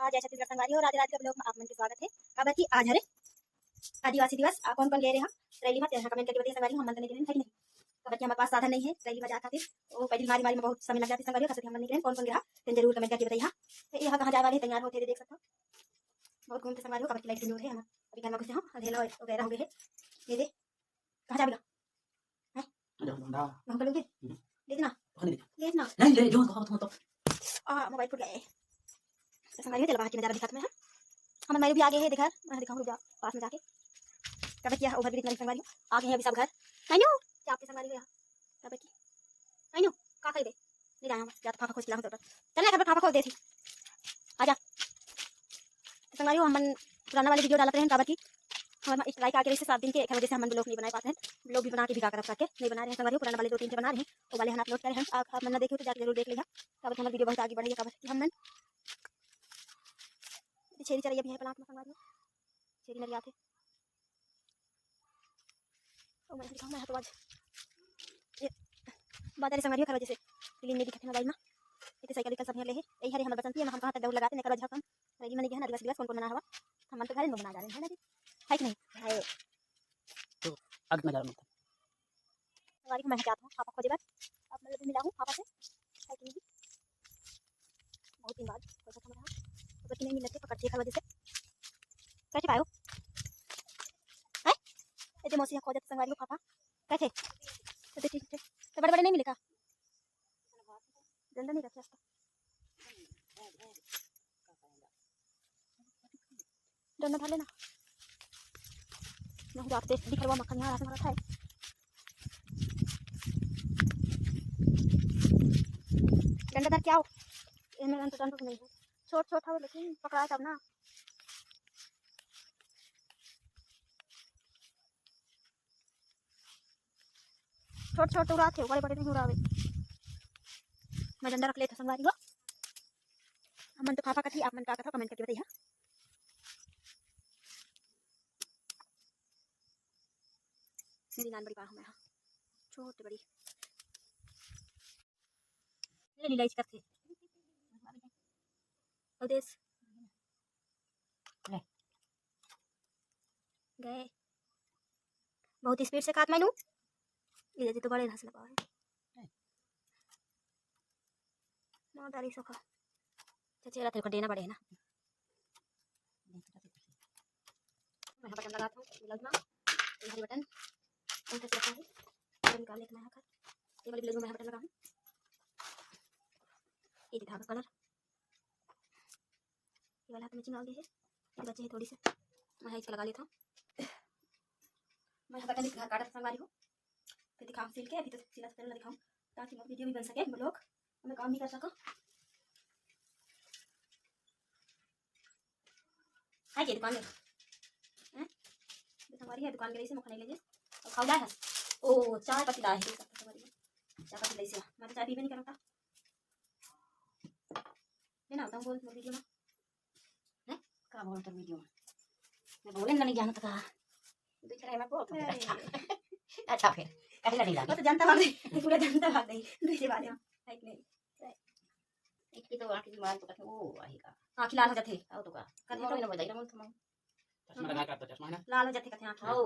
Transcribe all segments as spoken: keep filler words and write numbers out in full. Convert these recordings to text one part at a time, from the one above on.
जय छत्तीसगढ़ संगवारी हो, राधे राधे के vlog में आप मन के स्वागत है। काबर कि आज हरे आदिवासी दिवस। आ, कौन कौन गए रहे हम रैली में, तेन comment करके बताइए संगवारी हो, हम मन तो नहीं गए, है कि नहीं? काबर कि हमारे पास साधन नहीं है रैली में जाए खातिर, तो पैदल मारी मारी में बहुत समय लग जाते संगवारी हो, खातिर हम मन नहीं गए। कौन कौन गया, तेन जरूर comment करके बताइए। तो ये कहाँ जाए वाले हैं, तैयार होते हुए देख सकते हो, बहुत घूमते संगवारी हो, काबर कि light कमजोर है हमारे। अभी घर में घुसे हो, अंधेला वगैरह हो गए है। ये दे, कहाँ जाबेगा? हैं? अरे, हम ना। हम कल उठे? हम्म। ले देना। कौन ले देना? ले देना। नहीं, ले, जो कहो तुम तो। आ, mobile फूट गया है। तो संगवारी हो, चलो बाहर की नजारा दिखाते मैं, हाँ। हमर मायरू भी आ गए हैं, देखा, मैं दिखाऊँ, रुक जा, पास में जाके। कब किया overbridge में संगवारी हो, आ गए हैं अभी सब घर। काइनो, क्या आपके संगवारी हो यहाँ? कब की? काइनो, का खाई बे? ले जाए हम, या तो फाफा खोज के लाऊँ तो। चल ना, घर पर फाफा खोज दे थी। आजा। तो संगवारी हो, हमन पुराना वाले video डालत रहे, काबर की हमारे strike आके रहिस सात दिन के, एकर वजह से हमन vlog नहीं बना पाते हैं। Vlog भी बना के भी का करब करके नहीं बना रहे हैं संगवारी हो, पुराना वाले दो तीन ठे बना रहे हैं, वो वाले हम upload करे हैं। आप, आप मन ना देखे हो तो जाके जरूर देख लिहा, काबर कि हमारा video बहुत आगे बढ़े है, काबर कि हमन छेरी चरैया भी है plant में संगवारी हो, छेरी नरियात है। ओ मैं दिखाऊँ, मैं तो आज ये बादल संगवारी हो, खरवा जैसे clean नहीं दिखत है mobile में। इतने साइकिल निकल सब ले है, यही हरे हमर बसंती है, हम कहाँ तक दौड़ लगाते, नहीं करो झकम। रैली में नहीं है ना, आदिवासी दिवस कौन कौन मना हवा, हम मन तो घर में बना जा रहे हैं ना जी, है कि नहीं? है। तो आगे नजारा मिलता है। संगवारी हो, मैं जात हूँ फाफा खोजे बर। अब मतलब मिला हूँ फाफा से, है कि नहीं? बहुत दिन बाद खोजत हूँ मैं। तो बच्ची नहीं मिलत है, पकड़ती है खरवा जैसे। कैसे पायो? हैं? ए दे मौसी, यहाँ खोजत संगवारी हो फाफा। कैसे? तो दे, ठीक है। तो बड़े बड़े नहीं मिले का? डंडा नहीं रखे उसका। डंडा धर लेना। नहीं जाते दिखलवा मक्खन यहाँ रात में रखा है। डंडा धर के आओ। इनमें तो डंडा नहीं है। छोट छोट हवे लेकिन पकड़ाए तब ना। छोट छोट उड़ात हे, बड़े बड़े नहीं उड़ावे। मैं डंडा रख लेत हूँ संगवारी हो। हमन तो फाफा कथी, आप मन का कथा comment करके बताइए। मेरी नान बड़ी पाहू मैं, हाँ। छोट बड़ी। ले लीला इसी करथे। अउ देस। ले। गए। बहुत speed से काट मानू। ये दे तो बड़े घास लगा है। माँ डाली सोखा। चचेरा तेरे को देना पड़े ना। मैं बटन लगाता हूँ, लग ना। ये हरी बटन। कौन सा रखा है? ये निकाल लेते हैं यहाँ का। ये वाली ब्लाउज में मैं बटन लगा हूँ। ये दिखा दो colour। ये वाला हाथ में चिंगाल दी है। ये बचे है थोड़ी सी। मैं इसका लगा लेता हूँ। मैं बटन काटा था संगवारी हो। फिर दिखाऊँ सिल के, अभी तो सिला पहले दिखाऊँ। ताकि मोर video भी बन सके, vlog। मैं काम भी कर सका। है के दुकान में? हैं? तो संगवारी है, दुकान के रही से मुखा नहीं ले जे। और खाऊ लाए है। ओ, चाय पत्ती लाए है, संगवारी। चाय पत्ती ले से। मैं तो चाय पीबे नहीं करता। है ना, तुम बोल मोर video में। हैं? का बोल तोर video में? मैं बोले ना नहीं जानत का। दू झन एमा बोल तो अरे। अच्छा फिर, कहीं ना नहीं वो लागे। तो जनता भाग दे, पूरा जनता भाग दे। दू झन बात है कि नहीं? एक की तो आँख की मार तो कथे, ओ, आही का। आँखी लाल हो जाथे। आओ तो का। कथे तो। मोर में ना हो जाई, रमन थमा। चश्मा लगा के आता चश्मा है ना? लाल हो जाथे कथे आँखी। आओ।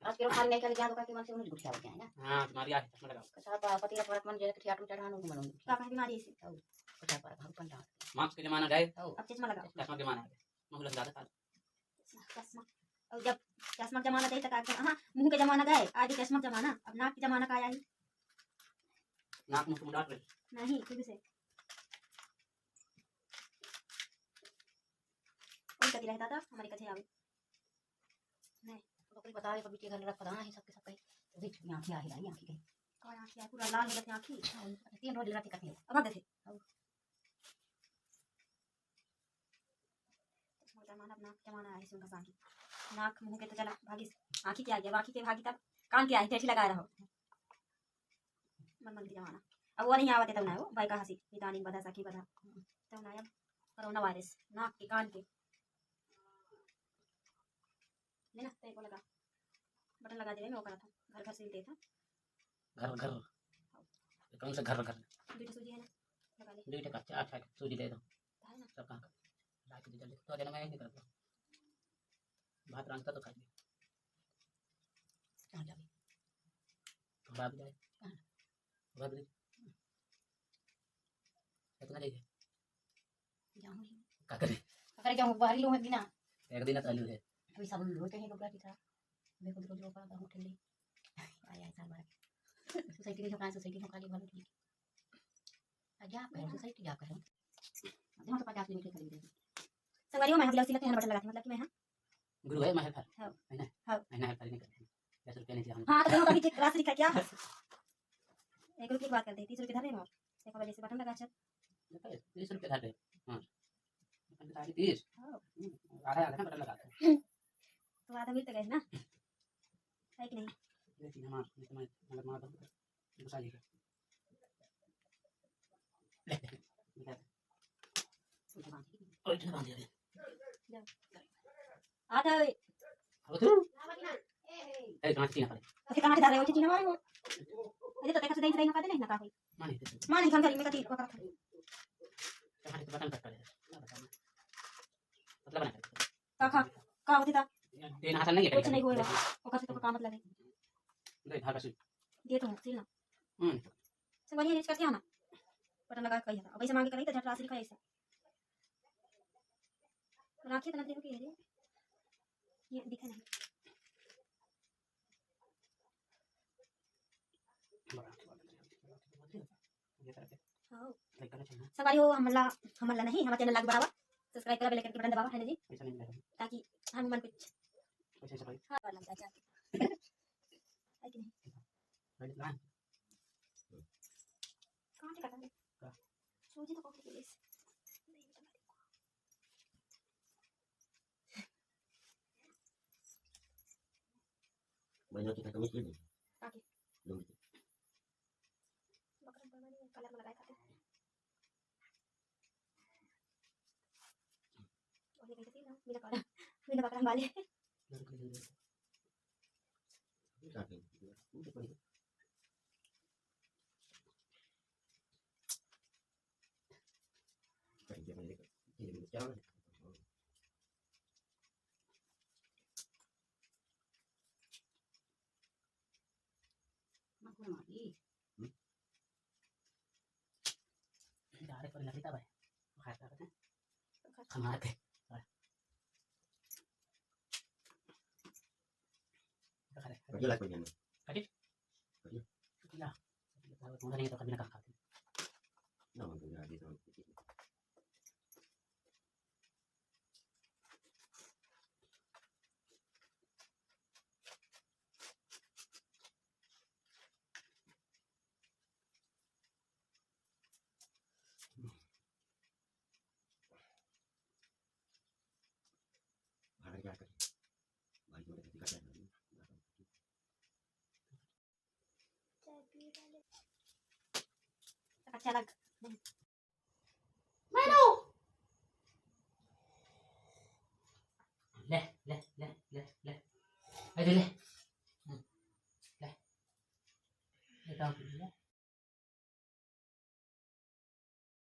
आज के लोग खाली नहीं खाली जान तो का कि मन से उन्हें गुठिया हो गया है ना। हाँ, तुम्हारी आँख चश्मा लगाओ। कसा पा-, पति का फरक मन जे कठिया टूटा ढान उनको मन। का कहे बीमारी ऐसे? आओ। कसा पा, भाव पंडा। Mask के जमाना गए। आओ। अब चश्मा लगाओ। चश्मा के जमाना आ गया। मुँह लग जाता काला। चश्मा। और जब चश्मा के जमाना जाए तक आज, हाँ, मुँह के जमाना गए, आज चश्मा के जमाना, अब नाक के जमाना का आई? नाक मुँह के मुंडा कर। नहीं, खुद से। कोई कति रहता था, हमारे कथे आवे। नहीं। तो कोई बता दे, कभी के घर रख पता नहीं, सबके सब कहीं। तो देख, आँखें आ ही रही, आँखें कहीं। और आँखें पूरा लाल हो जाती आँखें। हाँ, तीन रोज लगा के कथे। अब आ गए थे। हाँ। चश्मा के जमाना, अब नाक के जमाना आए, सुन का सांगी। नाक मुँह के तो चला, भागी, आँखी के आ गया, आँखी के भागी तब कान के आए, ठेठी लगा रहो। मन मन के जमाना। अब वो नहीं आवत है तब ना, वो बाई का हंसी, नितानी बधा, सखी बधा। तब ना अब corona virus, नाक के, कान के। ले ना, तेरे को लगा। बटन लगा दे, मैं वो करा था, घर घर सील दे था। घर घर। कौन सा घर घर? दू ठो सूजी है ना, लगा ले। दू ठो का, चार ठो सूजी दे दो। है ना? सब कहाँ का? ला के दे दो। तो देना मैं नहीं करता। भात रांधता तो खा लिया। कहाँ जाबे? भाभी जाए। कहाँ? भाभी। इतना देखे। जाऊँगी। का करे? का करे जाऊँ, बाहरी लोग है बिना। एक दिन चालू है। अभी सब लोग कहीं लोग रहती था। मैं खुद रोज रोका गाँव ठंडी। आया है साल भर। सोसाइटी में झोंका, सोसाइटी झोंका ली, भलो ठीक। आ, क्या करें, सोसाइटी क्या करें? अब यहाँ तो पचास दिन के करीब रहती। संगवारी हो, मैं यहाँ ब्लाउज सिलत हन, बटन लगात हन, मतलब कि मैं यहाँ गुरु है, मैं हेल्पर। हाँ। है ना? हाँ। मैं हेल्पर नहीं करते। दस रुपया नहीं दिया हम। हाँ, तो दोनों का भी ठीक क्लास लिखा क्या? एक रुपये की बात करते हैं, तीस रुपये धर रहे हैं और एक बजे से बटन लगा, चल। तीस रुपये धर रहे हैं। हाँ। बटन लगा के तीस। हाँ। हम्म, आधा, आधा ना बटन लगा दो। तो आधा मिल तो गए ना? है कि नहीं? ये चीज़ हमार, ये तो मैं, मतलब, मार दूँ। गुस्सा जी। ले, ले, ले। और इतना बांध दे रहे। आ जाओ। अब तू? ए, कहाँ से ना पड़े? अरे, कहाँ से डाल रहे हो? ये चीज़ हमारी हो। अरे, तो देखा से देख रही ना, कहते नहीं ना, कहाँ गई? माँ नहीं, माँ नहीं, समझा नहीं, मैं कहती, वो करता। कहाँ से बटन कट कर दे? मतलब बना कर। का खा, का होती था? देना हाथ नहीं है। कुछ नहीं हुआ। ओकर से तो का मतलब है? ले, धागा सुई। दे तो, सिल ना। हम्म। संगवारी रीच करके आना। बटन लगा के कही था। अब ऐसे मांगे करी तो झट राशि लिखा ऐसा। राखी इतना दिन की है रे। ये दिखा नहीं। हाँ। संगवारी हो, हमला, हमला नहीं, हमारे चैनल लाइक बढ़ावा, सब्सक्राइब करा, बेल आइकन के बटन दबावा, है ना जी? ताकि हम मन कुछ हाँ, वाला चाचा। है कि नहीं? कहाँ से करता है? सूजी तो कौन सी? बहनों की खत्म की। आगे। लूंगी। बकरा बकरा नहीं, कलर में लगाए खाते। और ये कहीं से ना, बिना कलर, बिना बकरा वाले। अच्छा लग। ले, ले, ले, ले, ले। अरे ले।